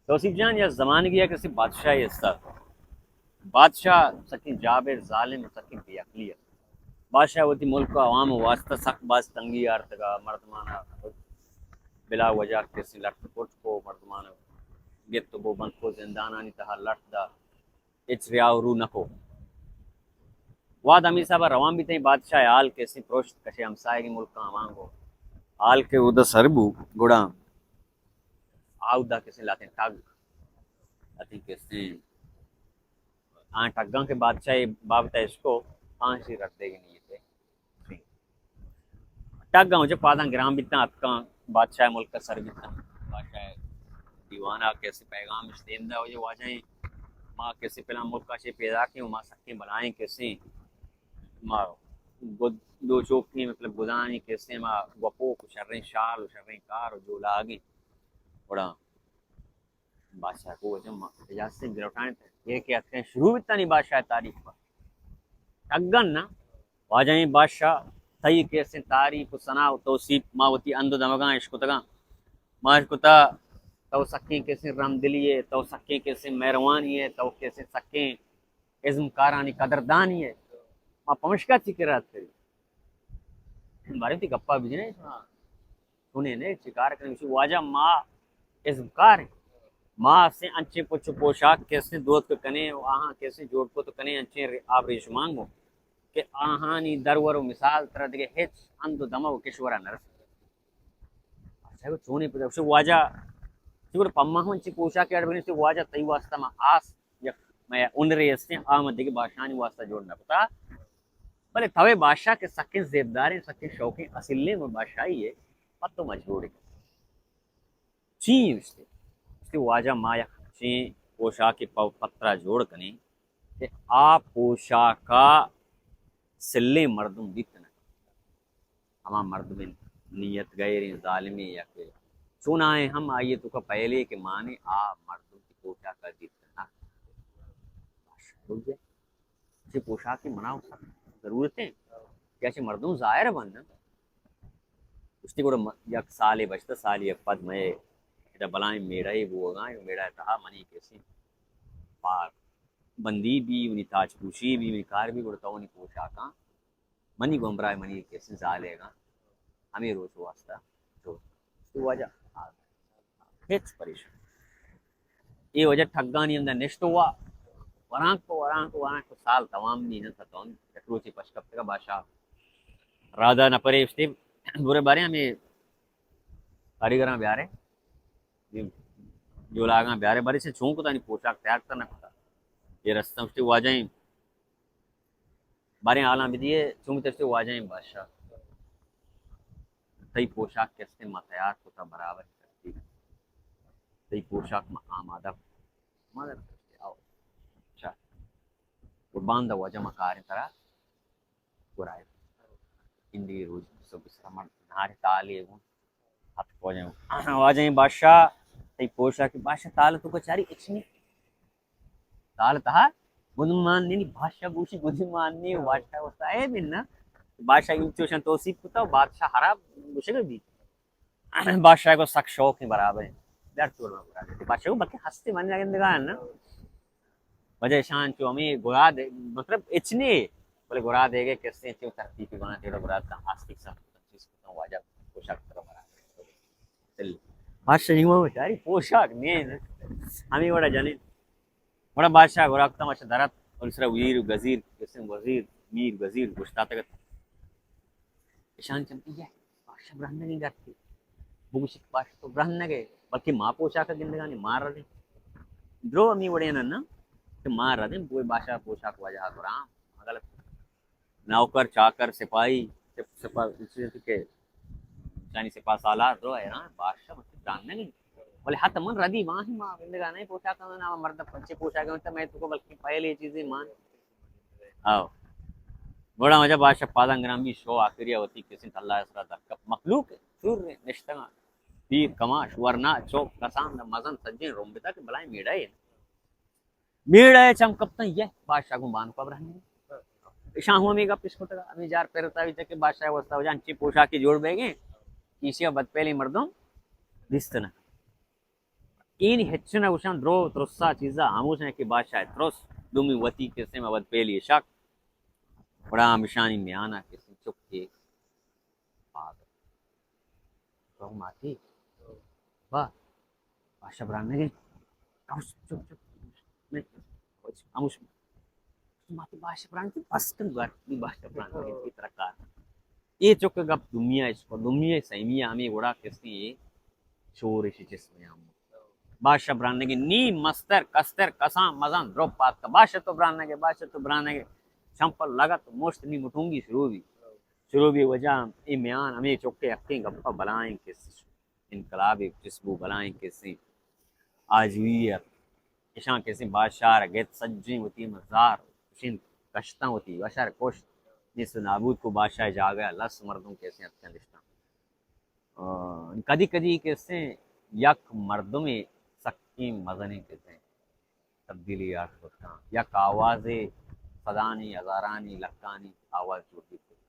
توسیپ جان، یک زمانگے ءَ کسے بادشاہے است ات۔ بادشاہ سکیں جابر، ظالم ءُ سکیں بے عقلے ات۔ بادشاہ وتی ملک ءُ عوام ءِ واسطہ سک باز تنگی آرتگ ءُ مردمان ءَ بلا وجہ کسے لٹ کٹ کو، مردمان ءَ گپت ءُ بند کو، زندانانی تہا لٹ دات، ہچ ریا ءُ رو نہ کو۔ وہد ہمے حساب ءَ روان بیت، بادشاہ ءِ حال کسے پرشت، کشے ہمساہگیں ملکاں آواں گوں۔ حال کہ اودا سر بو، گڑا آ اودا کسے لاتیں ٹگ، لاتیں کسے آں ٹگاں کہ بادشاہ ءِ بابت ءَ اشکو، آں شی رد دیگ نیت ءَ۔ ٹگاں وجہ پاداں گران بیتاں، اتکاں بادشاہ ءِ ملک ءَ سر بیتاں۔ بادشاہ ءِ دیوان ءَ کسے پیغام اش دیم دا، وجہ واجہ ایں، ما کسے پلان ملک ءَ چہ پیداکیں ءُ ما سکیں بلائیں کسے، ما گد دو چوکیں، مطلب گدانی کسے، ما گوپوک ءُ شریں شال ءُ شریں کار ءُ جولاگیں۔ گڑا بادشاہ کو وجہ ما اجازت گرفتانی، اے کہ اتکیں شروع بیتانی بادشاہ ءِ تعریف پر۔ ٹگن نا، واجہیں بادشاہ، تئی کسیں تعریف ءُ ثنا ءُ توسیپ ما وتی ہند ءُ دمگاں اشکتگاں۔ ما اشکتا تو سکیں کسیں رحمدلی ئے، تو سکیں کسیں مہروانی ئے، تو کسیں سکیں ازمکارانی قدردانی ئے۔ ما پمشکا چی کرا اتکگیں؟ باریں تئی گپا بجنے۔ چونے نے، چی کار کنیں؟ گوشی، واجہ ما ازمکار ایں۔ ما استیں انچیں پچ ءُ پوشاک کسیں دوتک کنیں ءُ آہاں کسیں جوڑ کت کنیں انچیں ر-، آبریشمانگ ءَ کہ آہانی درور ءُ مثال ترا دگہ ہچ ہند ءُ دمگ ءُ کشور ءَ نہ رسیت۔ اچھا، چونے پدا؟ گوشی، واجہ، چی گڑا پما ہم انچیں پوشاکے اڑ بنیں، گوشی، واجہ تئی واسطہ ما آس یک مئے ہنرے استیں، آ ما دگہ بادشاہانی واسطہ جوڑ نہ کتا۔ بلے توئے بادشاہ کہ سکیں زیبداریں، سکیں شوقیں، اصلیں بادشاہی ئے، پہ تو ما جوڑ ایں۔ چی گوشتے؟ گوشتے، واجہ ما یک چیں پوشاکے پہ پترا جوڑ کنیں کہ آ پوشاکا سلیں مردم دیت نہ۔ ہما مردم نیت گیریں، ظالمیں یا کہ چونائیں ہم آئی توکا پہلے کہ مانے آ مردم کی پوشاکا دیت نہ۔ چہ پوشاکے منا سک ضرورت ایں کہ چہ مردم ظاہر بنت۔ گوشتی، گڑا م-، یک سالے بشتہ، سالے یک پد مئے ادا بلائیں میڑہ ئے بوگا ایں، میڑہ تہا منی کسیں پاک بندی بی، منی تاج پوشی بی، منی کار بی، گڑا تو منی پوشاکاں منی گوں ہمراہ منی کسیں زالے گا ہمے روچ واسطہ تو، تو واجہ ہچ پریشان۔ اے وجہ ٹگانی ہمدا نشت وا، ورانک کو، ورانک کو، ورانک کو، سال تمام بی نہ تھا تو یک روچے پش کپتگا بادشاہ رادا نہ پرے اشتے، برے بارے ہمیں کاریگراں بیارے، جولاگاں بیارے، بارے سے چون کتا نی پوشاک تیار کتا نہ کتا۔ یہ رستہ اشتے واجہ ایں، باریں حالاں بدیے، چون تشتے واجہ ایں بادشاہ۔ تئی پوشاک کستے ما تیار کتا برابر کرتی۔ تئی پوشاک ما آمادہ کتا۔ آمادہ کرتی۔ آؤ۔ اچھا۔ قربان دا واجہ ما کاریں ترا۔ گرائے۔ اندی روچ صبح سرمن نہار تالے گون۔ ہت واجہ ایں۔ واجہ ایں بادشاہ، تئی پوشاک، بادشاہ تال تو کچاری اچنی۔ تال تہا گدمان نی، بادشاہ گوشی گدمان نی، بادشاہ وستا اے بن نا۔ بادشاہ انچوشاں توصیف کتا، بادشاہ حراب گوشگ بیت۔ بادشاہ کو سک شوق ایں برابر ایں۔ در چور ما برابر۔ بادشاہ کو بلکہ ہستے من نگندگا نا۔ وجہ شان چو ہمیں گرا دے، مطلب اچ نی، بلے گرا دے گے کسے چو ترتیب بنا تیرا گرا تا آستک سا چیز کو واجہ پوشاک تر برابر۔ چل۔ بادشاہ ہی وہ بیچاری پوشاک نی نا۔ ہمیں وڑا جنے۔ وڑا بادشاہ گرا کتا ماشا درات اور اس طرح وزیر گزیر، کسے وزیر، میر گزیر گشتا تک۔ اشان چمتی ہے، بادشاہ برہنگیں گرتے۔ بگوشی کہ بادشاہ تو برہنگے، بلکہ ما پوشاک گندگانی مار ردیں۔ درو ہمی وڑے نہ نا، کہ مار ردیں، بوئے بادشاہ پوشاک واجہ گرام، غلط۔ نوکر، چاکر، سپاہی، سپ-، سپاہ، کہ چانی سپاہ سالار درو ہے نا، بادشاہ مطلب برہنگیں۔ بلے حتی من ردی ماہی ما گندگا نہیں پوشاک، نام مرد پنچے پوشاک، میں تو کو بلکہ پہلے چیزیں مان۔ آؤ۔ گڑا واجہ بادشاہ پاداں گران بی، شو آخری وتی کسیں تلہ ءِ سرا در کپ۔ مخلوق چور نشتگاں۔ پیر کماش، ورنا، چوک، کسان، مزن، سجیں رمبتا کہ بلائیں میڑہ ئے۔ میڑہ ئے چم کپتن، یہ بادشاہ گوں بانک برہنگیں۔ اشاں ہوں ہمیں گپ اشکتگا، ہمیں جار پرتا بیتا کہ بادشاہ واسطہ واجہ انچیں پوشاکے جوڑ بیگیں، ایشی ءَ بد پہلیں مردم دیست نہ۔ اینی ہچ نہ گوشاں، درو ترسا چیزا ہموش ہیں کہ بادشاہ ترس، دومی وتی کسے مبد پہلی شک، گڑا ہمشانی میانا کسے چکے پاد۔ تو ماتی با بادشاہ بران نگے، ہموش چپ چپ، میں ہموش ماتی بادشاہ بران کی بس کن گار، بادشاہ بران نگے کی ترکار۔ اے چک گپ دومی ء اشکو، دومی ء سیمی ء ہمے گڑا کسے اے شور اشی چس میں ہم۔ بادشاہ برانگے نی مستر کستر کسان مزان درپ آتکا، بادشاہ تو برانگے، بادشاہ تو برانگے، چمپل لگت مشت نی مٹونگی شروع بی۔ شروع بی وجہ اے میان ہمے چکے حقیں گپا بلائیں کس انقلاب چس بو، بلائیں کسیں آجوئی ات۔ اشاں کسیں بادشاہ را گت سجیں وتی مزار کشنت، کشتاں وتی وشر کشت، نیست و نابود کو بادشاہ جاگہ لس مردم کسیں اتکن دشتاں۔ آ، کدی کدی کسیں یک مردمے سکیں مزنیں کسیں تبدیلی آرت کت کنت۔ یک آوازے صدانی، ہزارانی، لکانی آواز جوڑ بیت۔